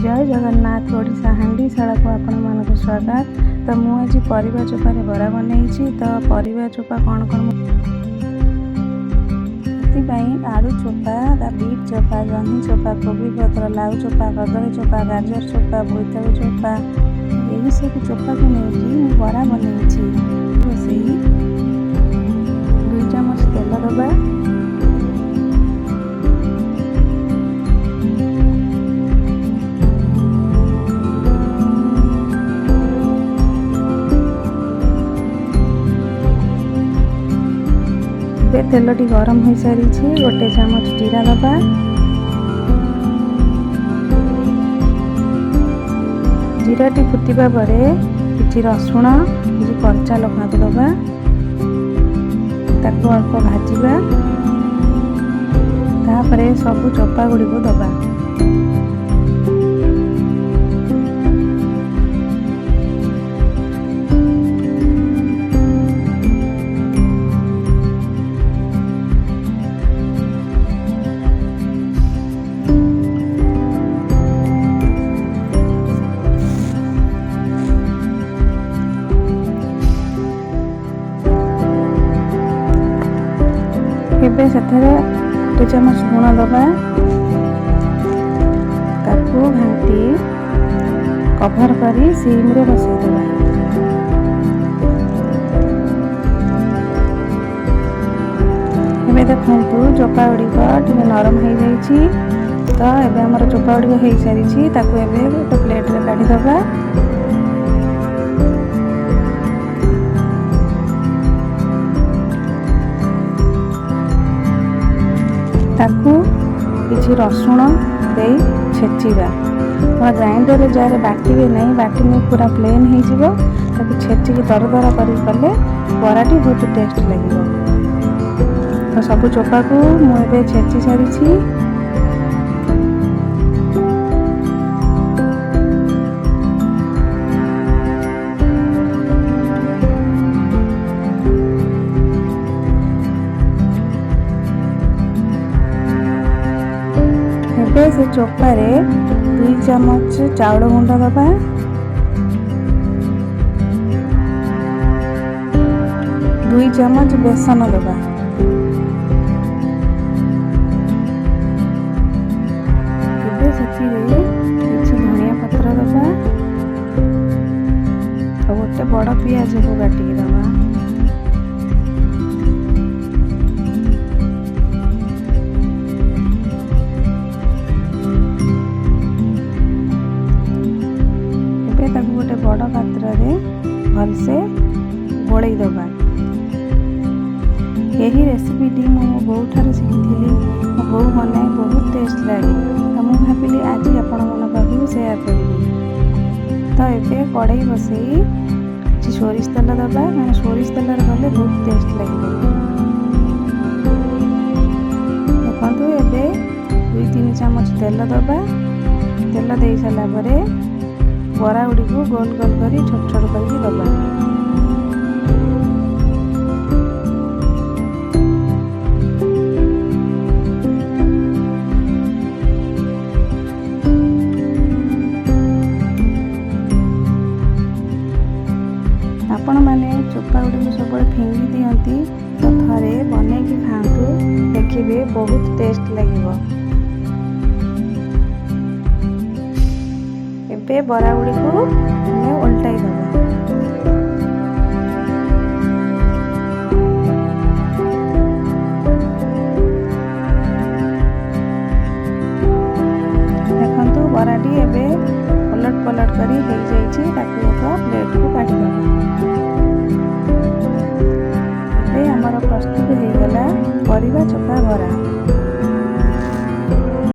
ଜୟ ଜଗନ୍ନାଥ। ଓଡ଼ିଶା ହାଣ୍ଡିଶାଳାକୁ ଆପଣମାନଙ୍କୁ ସ୍ୱାଗତ। ତ ମୁଁ ଆଜି ପରିବା ଚୋପାରେ ବରା ବନେଇଛି। ତ ପରିବା ଚୋପା କ'ଣ କ'ଣ? ସେଥିପାଇଁ ଆଳୁ ଚୋପା, ବିଟ୍ ଚୋପା, ଜହ୍ନି ଚୋପା, କୋବି ପତ୍ର, ଲାଉ ଚୋପା, କଦଳୀ ଚୋପା, ଗାଜର ଚୋପା, ବୋଇତାଳୁ ଚୋପା, ଏହିସବୁ ଚୋପାକୁ ନେଇକି ମୁଁ ବରା ବନେଇଛି। ବସେଇ 2 ଚାମଚ ତେଲ ଦେବା। ଏବେ ତେଲଟି ଗରମ ହୋଇସାରିଛି। 1 ଚାମଚ ଜିରା ଦେବା। ଜିରାଟି ଫୁଟିବା ପରେ କିଛି ରସୁଣ, କିଛି କଞ୍ଚା ଲଙ୍କାକୁ ଦେବା। ତାକୁ ଅଳ୍ପ ଭାଜିବା। ତାପରେ ସବୁ ଚୋପା ଗୁଡ଼ିକୁ ଦେବା। ଏବେ ସେଥିରେ 1 ଚାମଚ ଲୁଣ ଦେବା। ତାକୁ ଘାଣ୍ଟି କଭର କରି ସିମ୍ରେ ବସେଇଦେବା। ଏବେ ଦେଖନ୍ତୁ, ଚୋପା ଗୁଡ଼ିକ ଟିକେ ନରମ ହେଇଯାଇଛି। ତ ଏବେ ଆମର ଚୋପା ଗୁଡ଼ିକ ହେଇସାରିଛି। ତାକୁ ଏବେ ଗୋଟେ ପ୍ଲେଟ୍ରେ କାଢ଼ିଦେବା। ତାକୁ କିଛି ରସୁଣ ଦେଇ ଛେଚିବା। ଆପଣ ଗ୍ରାଇଣ୍ଡରରେ ଜାରରେ ବାଟିବେ ନାହିଁ, ବାଟିଲେ ପୁରା ପ୍ଲେନ୍ ହେଇଯିବ। ତାକୁ ଛେଚିକି ଦର ଦର କରି କଲେ ବରାଟି ବହୁତ ଟେଷ୍ଟ ଲାଗିବ। ତ ସବୁ ଚୋପାକୁ ମୁଁ ଏବେ ଛେଚି ସାରିଛି। ଏବେ ସେ ଚୋପାରେ 2 ଚାମଚ ଚାଉଳ ଗୁଣ୍ଡ ଦେବା। 2 ଚାମଚ ବେସନ ଦେବା। ଏବେ ସେଥିରେ କିଛି ଧନିଆ ପତ୍ର ଦେବା ଆଉ ଗୋଟେ ବଡ଼ ପିଆଜକୁ କାଟିକି ଦେବା। ଏବେ ତାକୁ ଗୋଟେ ବଡ଼ ପାତ୍ରରେ ଭଲସେ ଗୋଳେଇ ଦେବା। ଏହି ରେସିପିଟି ମୁଁ ମୋ ବୋଉଠାରୁ ଶିଖିଥିଲି। ମୋ ବୋଉ ବନାଏ, ବହୁତ ଟେଷ୍ଟ ଲାଗେ। ତ ମୁଁ ଭାବିଲି ଆଜି ଆପଣମାନଙ୍କ ପାଖକୁ ସେୟାର କରିବି। ତ ଏବେ କଡ଼େଇ ବସେଇ କିଛି ସୋରିଷ ତେଲ ଦେବା, କାରଣ ସୋରିଷ ତେଲରେ କଲେ ବହୁତ ଟେଷ୍ଟ ଲାଗିବ। ଦେଖନ୍ତୁ, ଏବେ 2-3 ଚାମଚ ତେଲ ଦେବା। ତେଲ ଦେଇ ସାରିଲା ପରେ ବରା ଗୁଡ଼ିକୁ ଗୋଲ ଗୋଲ କରି ଛୋଟ ଛୋଟ କରିକି ଦେବା। ଆପଣମାନେ ଚୋପା ଗୁଡ଼ିକୁ ସବୁବେଳେ ଫିଙ୍ଗି ଦିଅନ୍ତି, ତ ଥରେ ବନେଇକି ଖାଆନ୍ତୁ, ଦେଖିବେ ବହୁତ ଟେଷ୍ଟ ଲାଗିବ। ଏବେ ବରା ଗୁଡ଼ିକୁ ଆମେ ଓଲଟାଇ ଦେବା। ଦେଖନ୍ତୁ, ବରାଟି ଏବେ ଓଲଟ ପଲଟ କରି ହେଇଯାଇଛି। ତାକୁ ଏକ ପ୍ଲେଟକୁ କାଢ଼ିଦେବା।